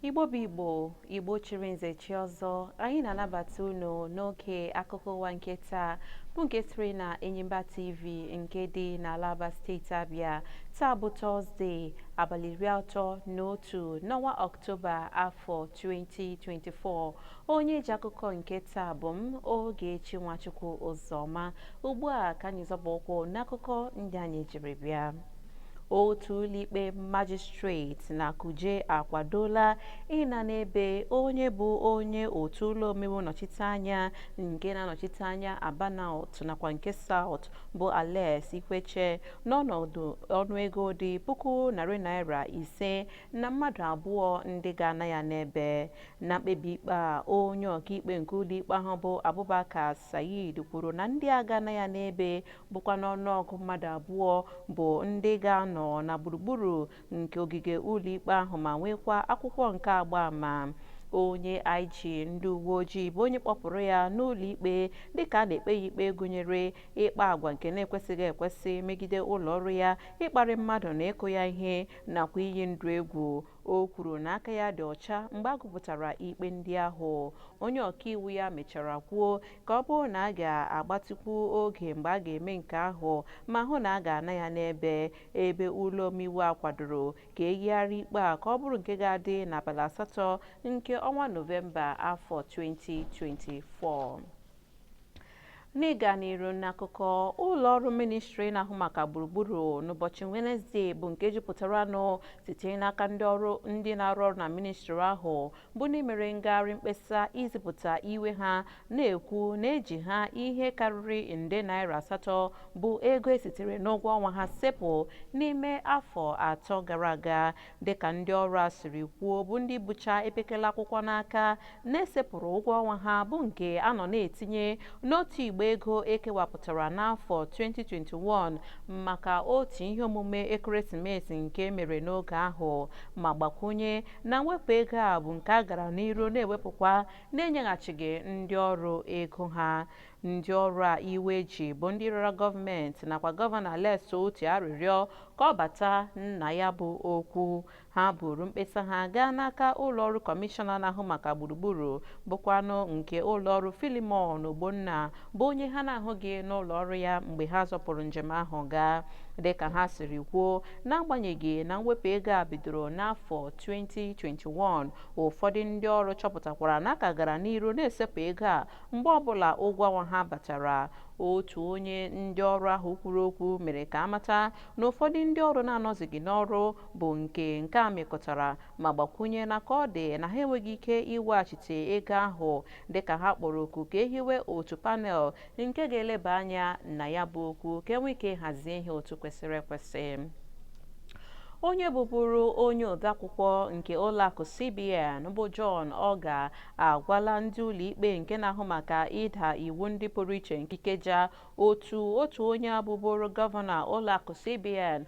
Igbo bụ Igbo, Igbo chiri nze chi ọzọ, anyị na-anabata unu n'oge akụkọ ụwa nke taa bụ nke siri na Enyimba TV nke dị n'Alaba steeti Abịa. Taa bụ Tọzdee, abalị 31 n'ọnwa Ọktoba afọ 2024. Onye ji akụkọ nke taa bụ m, Ogechi Nwachukwu Ụzọma. Ugbu a ka anyị zọba ụkwụ n'akụkọ ndị anyị jiri bịa. Otu ụlọikpe majistreti na Kuje akwadola ịna n'ebe onye bụ onye otu ụlọ omeiwu nnọchiteanya nke na-anọchite anya Aba North nakwa nke South bụ Alex Ikwechegh n'ọnọdụ ọnụego dị ₦500,000 na mmadụ abụọ ndị ga-ana ya n'ebe. Na mkpebi ikpe a, onye ọkaikpe nke ụlọikpe ahụ bụ Abubakar Said kwuru na ndị a ga-ana ya n'ebe bụkwa n'ọnụọgụ mmadụ abụọ bụ ndị ga-anọ na gburugburu nke ogige ụlọikpe ahụ ma nwekwa akwụkwọ nke agba ama. Onye IG ndị uwe ojii bụ onye kpọpụrụ ya n'ụlọikpe dịka a na-ekpe ya ikpe gụnyere ịkpa agwa nke na-ekwesịghị ekwesị megide ụlọ ọrụ ya, ịkparị mmadụ na ịkụ ya ihe nakwa iyi ndụ egwu. O kwuru na aka ya dị ọcha mgbe a gụpụtara ikpe ndị ahụ. Onye ọkaiwu ya mechara kwuo ka ọ bụrụ na a ga-agbatịkwu oge mgbe a ga-eme nke ahụ ma hụ na a ga-ana ya n'ebe ebe ụlọ omeiwu a kwadoro ka eyigharị ikpe a ka ọ bụrụ nke ga-adị n'abalị 8 nke ọnwa Nọvemba afọ 2024. N'ịga n'iru n'akụkọ, ụlọọrụ ministri na-ahụ maka gburugburu n'ụbọchị Wenezdee bụ nke jupụtara nụ site n'aka ndị ọrụ ndị na-arụ ọrụ na ministri ahụ bụ ndị mere ngagharị mkpesa izipụta iwe ha na-ekwu na eji ha ihe karịrị nde naira 8 bụ ego esitere n'ụgwọ ọnwa ha sepụ n'ime afọ 3 gara aga, dịka ndị ọrụ a siri kwuo bụ ndị bucha epekele akwụkwọ n'aka na-esepụrụ ụgwọ ọnwa ha bụ nke a nọ na-etinye n'otu igbe ego ekewapụtara n'afọ 2021 maka otu ihe omume ekeresimesi nke mere n'oge ahụ, ma gbakwunye na mwepụ ego a bụ nke a gara n'iru na-ewepụkwa na-enyeghachighị ndị ọrụ ego ha. Ndị ọrụ a iwe ji bụ ndị rịọrọ gọọmenti nakwa gọvanọ Alex Otti arịrịọ ka ọ bata nna ya bụ okwu. Ha buru mkpesa ha gaa n'aka ụlọọrụ kọmishọna na-ahụ maka gburugburu bụkwanụ nke ụlọọrụ Philemon Ogbonna bụ onye ha na-ahụghị n'ụlọọrụ ya mgbe ha zọpụrụ njem ahụ gaa. Dịka ha siri kwuo, n'agbanyeghị na mwepụ ego a bidoro n'afọ 2021, ụfọdụ ndị ọrụ chọpụtakwara na a ka gara n'iru na-esepụ ego a mgbe ọbụla ụgwọ ọnwa ha batara. Otu onye ndị ọrụ ahụ kwuru okwu mere ka amata na ụfọdụ ndị ọrụ na-anọzighị n'ọrụ bụ nke nke a mekọtara, ma gbakwunye na ka ọ dị na ha enweghị ike iweghachite ego ahụ, dịka ha kpọrọ oku ka ehiwe otu panel nke ga-eleba anya na ya bụ okwu ka enwee ike hazie ihe otu kwesịrị ekwesị. Onye bụbụrụ onye odeakwụkwọ nke ụlọakụ CBN bụ John Oga agwala ndị ụlọikpe nke na-ahụ maka ịda iwu ndị pụrụ iche nke Ikeja otu otu onye abụbụrụ gọvanọ ụlọakụ CBN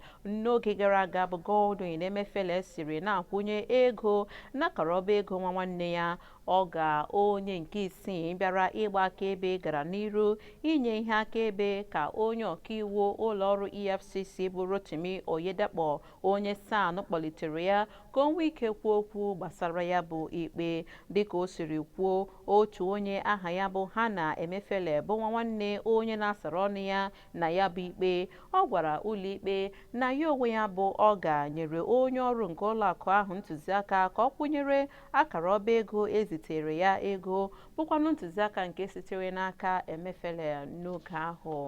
n'oge gara aga bụ Godwin Emefiele siri na-akwụnye ego n'akara ọba ego nwa nwanne ya. Oga, onye nke isii bịara ịgba akaebe, gara n'iru inye ihe akaebe ka onye ọkaiwu ụlọọrụ EFCC bụ Rotimi Oyedepo onye SAN kpọlitere ya ka o nwee ike kwuo okwu gbasara ya bụ ikpe. Dịka o siri kwuo, otu onye aha ya bụ Hannah Emefiele bụ nwa nwanne onye na-asara ọnụ ya na ya bụ ikpe. Ọ gwara ụlọikpe na ya onwe ya bụ Oga nyere onye ọrụ nke ụlọakụ ahụ ntụziaka ka ọ kwụnyere akara ọba ego ezitere ya ego, bụkwanụ ntụziaka nke sitere n'aka Emefiele n'oge ahụ.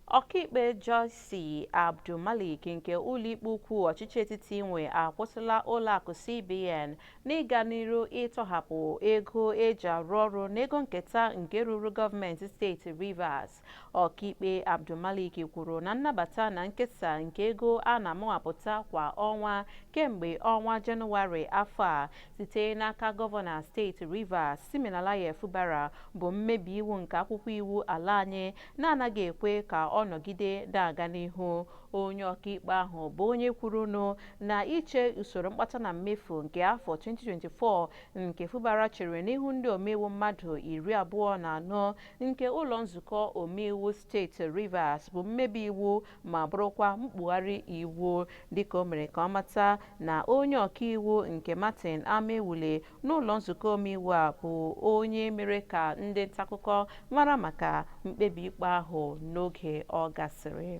Ọkaikpe Joyce Abdulmalik nke ụlọikpe ukwu ọchịchị etiti nwe akwụsịla ụlọakụ CBN n'ịga n'iru ịtọhapụ ego eji arụ ọrụ na ego nketa nke ruru gọọmenti steeti Rivers. Ọkaikpe Abdulmalik kwuru na nnabata na nkesa nke ego a na-amawapụta kwa ọnwa kemgbe ọnwa Jenụwarị afọ a site n'aka gọvanọ steeti Rivers Siminalayi Fubara bụ mmebi iwu nke akwụkwọ iwu ala anyị na-anaghị ekwe ka ọ nọgide na-aga n'ihu. Onye ọkaikpe ahụ bụ onye kwurunụ na iche usoro mkpata na mmefu nke afọ 2024 nke Fubara chere n'ihu ndị omeiwu mmadụ 24 nke ụlọ nzukọ omeiwu steeti Rivers bụ mmebi iwu ma bụrụkwa mkpugharị iwu, dịka o mere ka ọ mata na onye ọkaiwu nke Martin Amaewhule n'ụlọ nzukọ omeiwu a bụ onye mere ka ndị ntaakụkọ mara maka mkpebi ikpe ahụ n'oge ọ gasịrị.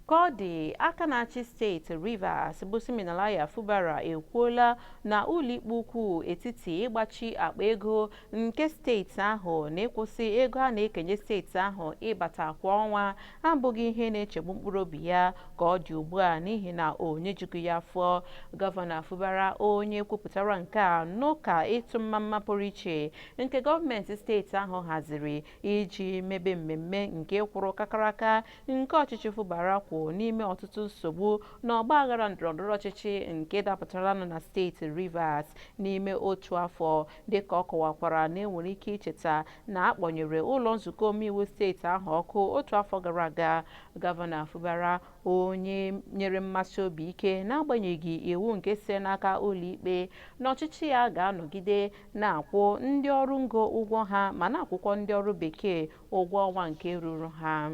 Ka ọ dị, aka na-achị steeti Rivers bụ Siminalayi Fubara ekwuola na ụlọikpe ukwu etiti ịgbachi akpa ego nke steeti ahụ na ịkwụsị ego a na-ekenye steeti ahụ ịbata kwa ọnwa abụghị ihe na-echegbu mkpụrụ obi ya ka ọ dị ugbu a, n'ihi na o nyejughị ya afọ. Gọvanọ Fubara, onye kwupụtara nke a n'ụka ịtụ mmamma pụrụ iche nke gọọmenti steeti ahụ haziri iji mebe mmemme nke kwụrụ kakaraka nke ọchịchị Fubara kwụ n'ime ọtụtụ nsogbu na ọgba aghara ndọrọndọrọ ọchịchị nke dapụtaranụ na steeti Rivers n'ime otu afọ, dịka ọ kọwakwara na enwere ike icheta na akpọnyere ụlọ nzukọ omeiwu steeti ahụ ọkụ otu afọ gara aga. Gọvanọ Fubara, onye nyere mmasị obi ike n'agbanyeghị iwu nke si n'aka ụlọikpe na ọchịchị ya ga-anọgide na-akwụ ndị ọrụ ngo ụgwọ ha ma na-akwụkwọ ndị ọrụ bekee ụgwọ ọnwa nke ruru ha.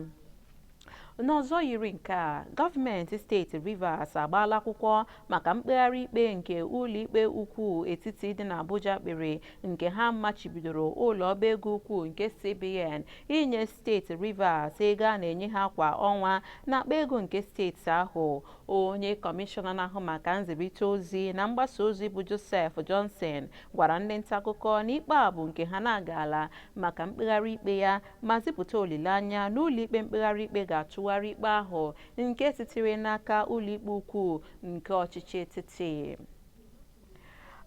N'ọzọ yiri nke a, gọọmenti steeti Rivers agbaala akwụkwọ maka mkpegharị ikpe nke ụlọikpe ukwu etiti dị n'Abuja kpere nke ha machibidoro ụlọ ọba ego ukwu nke CBN inye steeti Rivers ego a na-enye ha kwa ọnwa n'akpa ego nke steeti ahụ. Onye kọmishọna na-ahụ maka nzirịta ozi na mgbasa ozi bụ Joseph Johnson gwara ndị nta akụkọ na ikpe a bụ nke ha na-agala maka mkpegharị ikpe ya, ma zipụta olileanya na ụlọikpe mkpegharị ikpe ga-atụgharị ikpe ahụ nke sitere n'aka ụlọikpe ukwu nke ọchịchị etiti.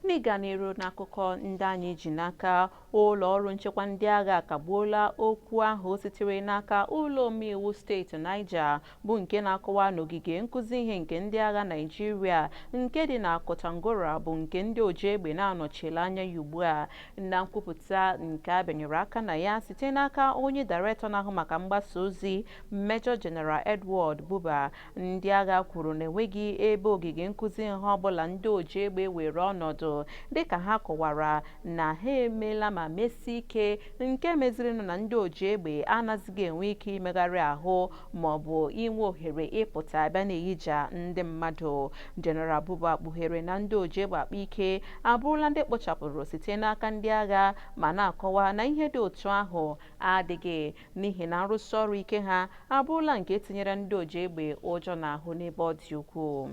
N'ịga n'iru n'akụkọ ndị anyị ji n'aka, ụlọ ọrụ nchekwa ndị agha akagbuola okwu ahụ sitere n'aka ụlọ omeiwu steeti Niger bụ nke na-akọwa n'ogige nkụzi ihe nke ndị agha Naịjirịa nke dị na Kontagora bụ nke ndị oji egbe na-anọchila anya ya ugbu a. Na nkwupụta nke a bịanyere aka na ya site n'aka onye dairektọ na-ahụ maka mgbasa ozi, Major General Edward Buba, ndị agha kwuru na enweghị ebe ogige nkụzi ihe ọbụla ndị oji egbe were ọnọdụ, dịka ha kọwara na ha emeela ma mesie ike nke mezirinụ na ndị oji egbe anaghịzị enwe ike imegharị ahụ ma ọ bụ inwe ohere ịpụta bịa na-eyija ndị mmadụ. General Buba kpughere na ndị oji egbe akpa ike abụrụla ndị kpochapụrụ site n'aka ndị agha, ma na-akọwa na ihe dị otu ahụ adịghị n'ihi na nrụsị ọrụ ike ha abụrụla nke tinyere ndị oji egbe ụjọ n'ahụ n'ebe ọ dị ukwuu.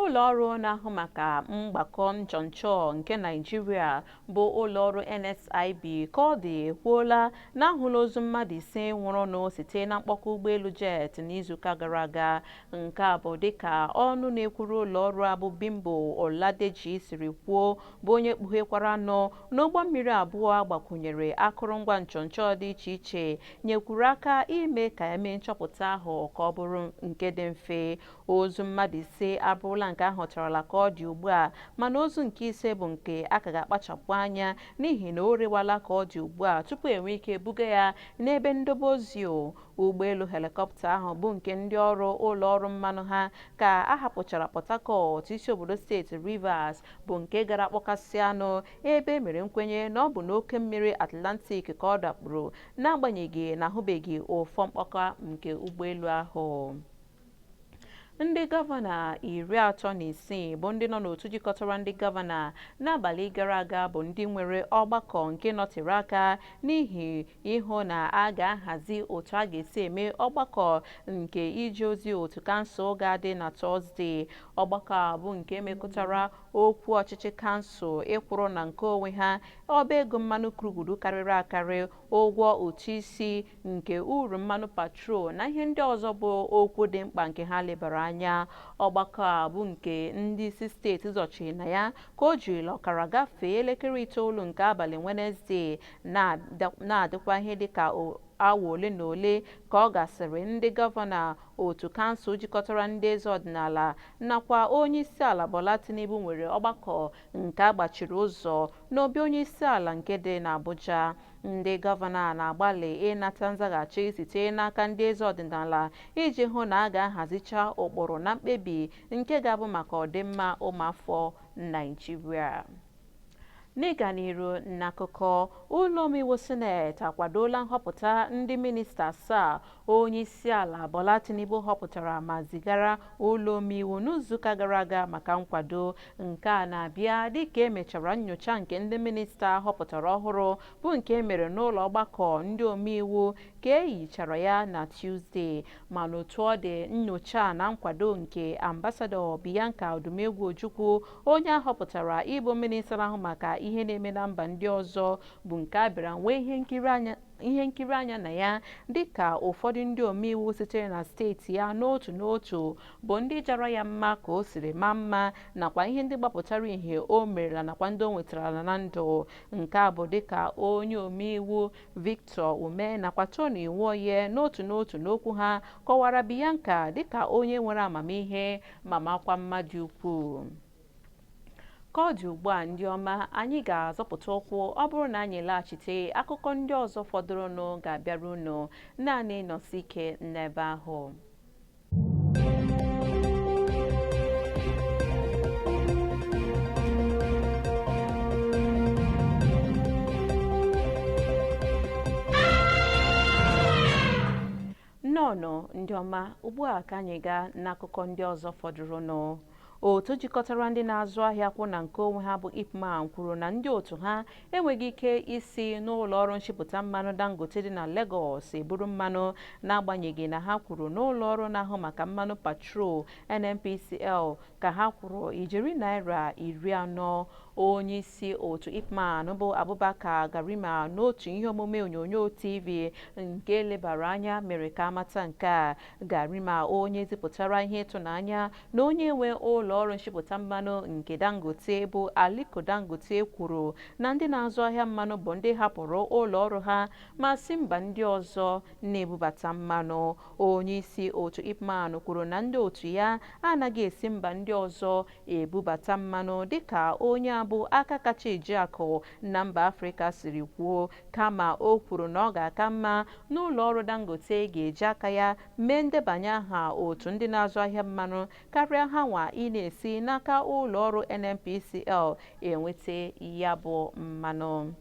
Ụlọ ọrụ na-ahụ maka mgbakọ nchọnchọ nke Naịjirịa bụ ụlọ ọrụ NSIB ka ọ dị ekwuola na ahụla ozu mmadụ 5 nwụrụnụ site na mkpọkọ ụgbọelu jet n'izuụka gara aga. Nke a bụ dịka ọnụ na-ekwuru ụlọ ọrụ a bụ Bimbo Oladeji siri kwuo, bụ onye kpughekwara nụ n'ụgbọ mmiri 2 agbakwunyere akụrụngwa nchọnchọ dị iche iche nyekwuru aka ime ka eme nchọpụta ahụ ka ọ bụrụ nke dị mfe. Ozu mmadụ 5 abụrụla nke ahụtarala ka ọ dị ugbu a, mana ozu nke 5 bụ nke a ka ga-akpachapụ anya n'ihi na o rewala ka ọ dị ugbu a tupu enwee ike buga ya n'ebe ndobe ozi. Ụgbọelu helikọpta ahụ bụ nke ndị ọrụ ụlọ ọrụ mmanụ ha ka a hapụchara Port Harcourt, isi obodo steeti Rivers, bụ nke gara kpọkasị anụ ebe e mere nkwenye na ọ bụ n'oké mmiri Atlantik ka ọ dakpuru, n'agbanyeghị na ahụbeghị ụfọ mkpọka nke ụgbọelu ahụ. Ndị gọvanọ 36 bụ ndị nọ n'otu jikọtara ndị gọvanọ n'abalị gara aga bụ ndị nwere ọgbakọ nke nọtere aka n'ihi ịhụ na a ga-ahazi otu a ga-esi eme ọgbakọ nke ije ozi otu kansụl ga-adị na Tọzdee. Ọgbakọ a bụ nke mekọtara okwu ọchịchị kansụl ịkwụrụ na nke onwe ha, ọba ego mmanụ krugudu karịrị akarị, ụgwọ ụtụ isi nke uru mmanụ patrol na ihe ndị ọzọ bụ okwu dị mkpa nke ha lebara anya. Ọgbakọ a bụ nke ndị isi steeti zọchiri na ya ka o jirila ọkara gafee elekere 9 nke abalị Wenezdee, na-adịkwa ihe dịka Awa ole na ole ka ọ gasịrị, ndị gọvanọ, otu kansụl jikọtara ndị eze ọdịnala nakwa onye isi ala Bola Tinubu nwere ọgbakọ nke agbachiri ụzọ n'obi onye isi ala nke dị n'Abuja. Ndị gọvanọ na-agbalị ịnata nzaghachi site n'aka ndị eze ọdịnala iji hụ na a ga-ahazicha ụkpụrụ na mkpebi nke ga-abụ maka ọdịmma ụmụafọ Naịjirịa. N'ịga n'iru n'akụkọ, ụlọ omeiwu Sineti akwadola nhọpụta ndị minista asaa onye isi ala Bola Tinubu họpụtara ma zigara ụlọ omeiwu n'izuụka gara aga maka nkwado. Nke a na-abịa dịka emechara nyocha nke ndị minista họpụtara ọhụrụ, bụ nke emere n'ụlọ ọgbakọ ndị omeiwu ka e yichara ya na Tuzdee. Mana otu ọ dị, nyocha na nkwado nke Ambasadọ Bianca Odumegwu Ojukwu, onye a họpụtara ịbụ minista na-ahụ maka ihe na-eme na mba ndị ọzọ, bụ nke a bịara nwee ihe nkiri anya na ya, dịka ụfọdụ ndị omeiwu sitere na steeti ya n'otu n'otu bụ ndị jara ya mma ka o siri maa mma nakwa ihe ndị gbapụtara ihe o merela nakwa ndị o nwetarala na ndụ. Nke a bụ dịka onye omeiwu Victor Ume nakwa Tony Nwoye n'otu n'otu n'okwu ha kọwara Bianca dịka onye nwere amamihe ma makwa mma dị ukwuu. Ka ọ dị ugbu a, ndị ọma, anyị ga-azọpụta ụkwụ. Ọ bụrụ na anyị laghachite, akụkọ ndị ọzọ fọdụrụnụ ga-abịara unu. Naanị nọsi ike n'ebe ahụ. Nnọọnụ, ndị ọma. Ugbu a ka anyị gaa n'akụkọ ndị ọzọ fọdụrụnụ. Otu jikọtara ndị na-azụ ahịa kwụ na nke onwe ha bụ IPMAN kwuru na ndị otu ha enweghị ike isi n'ụlọ ọrụ nchịpụta mmanụ Dangote dị na Lagos eburu mmanụ, n'agbanyeghị na ha kwuru n'ụlọ ọrụ na-ahụ maka mmanụ patrol NNPCL ka ha kwụrụ ijeri naira 40. Onye isi otu IPMAN bụ Abubakar Garima, n'otu ihe omume onyonyo TV nke lebara anya, mere ka amata nke a. Garima, onye zipụtara ihe ịtụnanya na onye nwe ụlọ ọrụ nchịpụta mmanụ nke Dangote bụ Aliko Dangote, kwuru na ndị na-azụ ahịa mmanụ bụ ndị hapụrụ ụlọ ọrụ ha ma si mba ndị ọzọ na-ebubata mmanụ. Onye isi otu IPMAN kwuru na ndị otu ya anaghị esi mba ndị ọzọ ebubata mmanụ, dịka onye abụ aka kacha eji akụ na mba Afrịka siri kwuo. Kama o kwuru na ọ ga-aka mma n'ụlọ ọrụ Dangote ga-eji aka ya mee ndebanye aha otu ndị na-azụ ahịa mmanụ karịa ha nwa ị na-esi n'aka ụlọ ọrụ NNPCL enweta ya bụ mmanụ.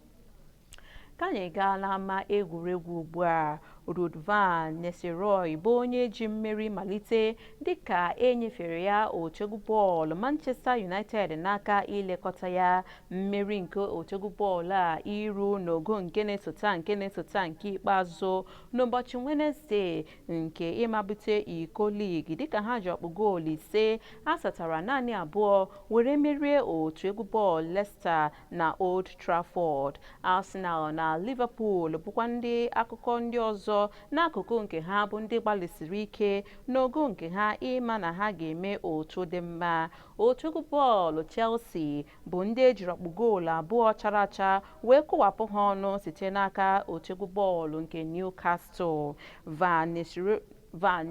Ka anyị gaa n'ama egwuregwu ugbu a. Ruud van Nistelrooy bụ onye ji mmeri malite dịka e nyefere ya otu egwu bọọlụ Manchester United n'aka ilekọta ya. Mmeri nke otu egwu bọọlụ a iru n'ogo nke na-esota nke na-esota nke ikpeazụ n'ụbọchị Wenesde nke ịmabute iko ligi, dịka ha ji ọkpụ goolu 5 asatara naanị 2 were merie otu egwu bọọlụ Leicester na Old Trafford. Arsenal na Liverpool bụkwa ndị akụkọ ndị ọzọ n'akụkụ nke ha, bụ ndị gbalịsiri ike n'ogo nke ha ịma na ha ga-eme otu dị mma. Otu egwu bọọlụ Chelsea bụ ndị ejiri ọkpụ goolu 2 chara acha wee kụwapụ ha ọnụ site n'aka otu egwu bọọlụ nke Newcastle. Van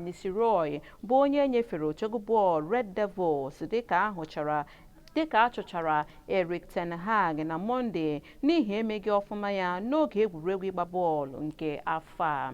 Nistelrooy bụ onye nyefere otu egwu bọọlụ Red Devils dịka a chụchara Erik ten Hag na Mọnde n'ihi emeghị ọfụma ya n'oge egwuregwu ịgba bọọlụ nke afọ a.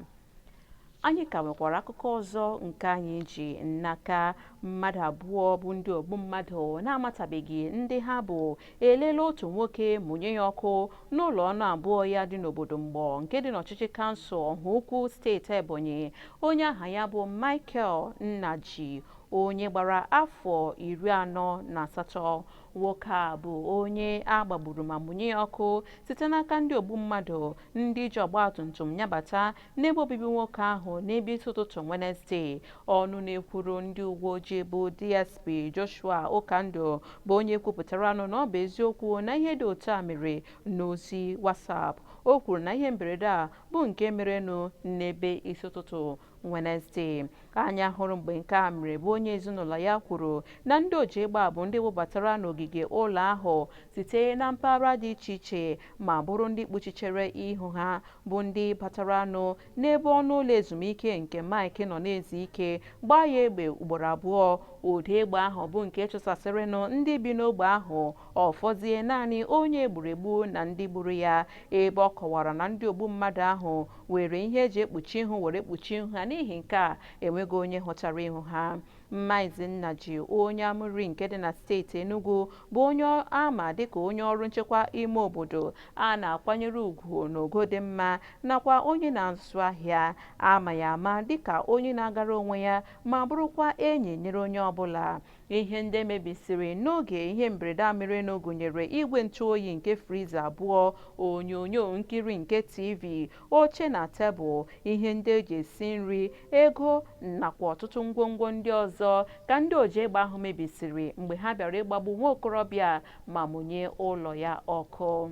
Anyị ka nwekwara akụkọ ọzọ nke anyị ji n'aka. Mmadụ abụọ bụ ndị ogbu mmadụ na-amatabeghị ndị ha bụ elela otu nwoke mụnye ya ọkụ n'ụlọ ọnụ abụọ ya dị n'obodo Mgbọ nke dị n'ọchịchị kansụl Ọhaukwu, steeti Ebonyi. Onye aha ya bụ Michael Nnaji, onye gbara afọ 48. Nwoke a bụ onye a gbagburu ma mụnye ya ọkụ site n'aka ndị ogbu mmadụ ndị ji ọgbatumtum nyabata n'ebe obibi nwoke ahụ n'ebe isi ụtụtụ Wenesde. Ọnụ na-ekwuru ndị uwe ojii bụ DSP Joshua Ụkandụ bụ onye kwupụtara nụ na ọ bụ eziokwu na ihe dị otu a mere n'ozi WhatsApp. O kwuru na ihe mberede a bụ nke merenụ n'ebe isi ụtụtụ Wenesde. Anya hụrụ mgbe nke a mere bụ onye ezinụlọ ya kwuru na ndị oji egbe a bụ ndị wụbatara n'ogige ụlọ ahụ site na mpaghara dị iche iche ma bụrụ ndị kpuchichere ihu ha, bụ ndị bataranụ n'ebe ọnụ ụlọ ezumike nke Mike nọ na-ezu ike, gbaa ya egbe ugboro abụọ. Ụda egbe ahụ bụ nke chụsasịrịnụ ndị bi n'ogbe ahụ, ọ fọzie naanị onye egburegbu na ndị gburu ya, ebe ọ kọwara na ndị ogbu mmadụ ahụ were ihe eji ekpuchi ihu were kpuchie ihu ha, n'ihi nke a enweghị onye hụchara ihu ha. Maazị Nnaji, onye Amuri nke dị na steeti Enugu, bụ onye ama dịka onye ọrụ nchekwa ime obodo a na-akwanyere ugwu n'ogo dị mma nakwa onye na-azụ ahịa. Ama ya ama dịka onye na-agara onwe ya ma bụrụkwa enyi nyere onye ọbụla. Ihe ndị emebisiri n'oge ihe mberede a merenụ gụnyere igwe ntụoyi nke freezer abụọ, onyonyo nkiri nke TV, oche na tebụl, ihe ndị eji esi nri, ego nakwa ọtụtụ ngwongwo ndị ọzọ ka ndị oji egbe ahụ mebisiri mgbe ha bịara ịgbagbu nwa okorobịa ma mụnye ụlọ ya ọkụ.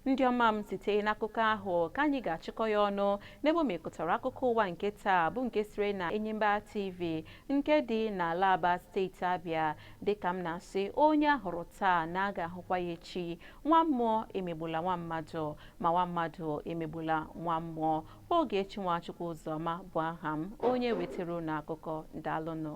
Ndị ọma m, site n'akụkọ ahụ ka anyị ga-achịkọ ya ọnụ n'ebe o mekọtara akụkọ ụwa nke taa, bụ nke siri na Enyimba TV nke dị n'ala Aba, steeti Abịa. Dịka m na-asị, onye ahụrụ taa na a ga-ahụkwa ya echi. Nwa mmụọ emegbula nwa mmadụ, ma nwa mmadụ emegbula nwa mmụọ. Ogechi Nwachukwu Ụzọma bụ aha m, onye wetara unu akụkọ. Daalụnụ.